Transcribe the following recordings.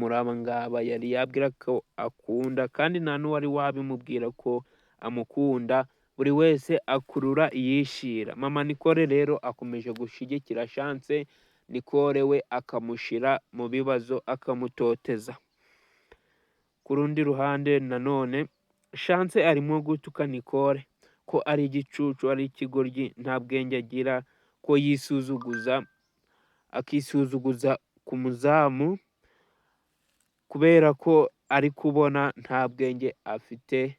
Muri aba ngaba yari yabwira ko akunda, kandi nta n'uwari wabimubwira ko amukunda. Buri wese akurura iyishyira. Mama Nicole rero akomeje gushyigikira Chance, Nicole we akamushyira mu bibazo, akamutoteza. Ku rundi ruhande nanone Chance arimo gutuka Nicole ko ari igicucu, ari ikigoryi, nta bwenge agira, ko yisuzuguza, akisuzuguza ku muzamu kubera ko ari kubona nta bwenge afite.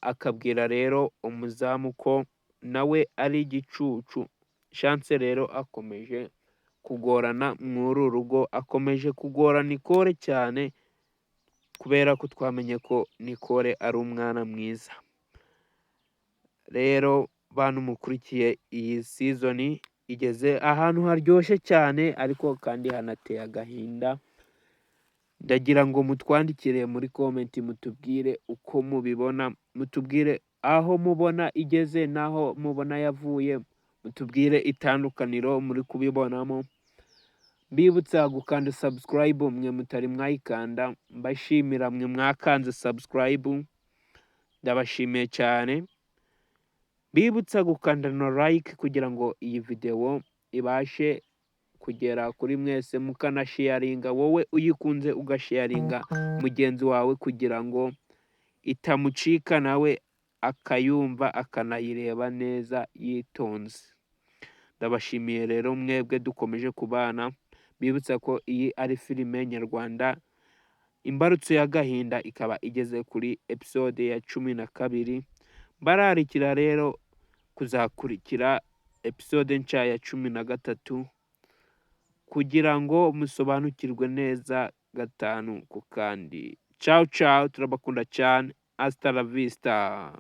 Akabwira rero umuzamu ko nawe ari igicucu. Chance rero akomeje kugorana muri uru rugo, akomeje kugora Nicole cyane kubera ko twamenye ko Nicole ari umwana mwiza. Rero bantu mukurikiye iyi season, igeze ahantu haryoshye cyane ariko kandi hanateye agahinda. Ndagira ngo mutwandikire muri comment, mutubwire uko mubibona, mutubwire aho mubona igeze n'aho mubona yavuye, mutubwire itandukaniro muri kubibonamo. Mbibutsa gukanda subscribe mwe mutari mwayikanda, mbashimira mwe mwakanze subscribe, ndabashimiye cyane. Mbibutsa gukanda na like kugira ngo iyi video ibashe kugera kuri mwese, mukanasharinga, wowe uyikunze ugasharinga mugenzi wawe kugira ngo itamucika, nawe akayumva akanayireba neza yitonze. Ndabashimiye rero mwebwe dukomeje kubana. Bibutsa ko iyi ari filime nyarwanda Imbarutso y'Agahinda, ikaba igeze kuri episode ya 12. Mbararikira rero kuzakurikira episode nshya ya 13 kugira ngo musobanukirwe neza gatanu ku kandi. Ciao ciao, turabakunda cyane, hasta la vista.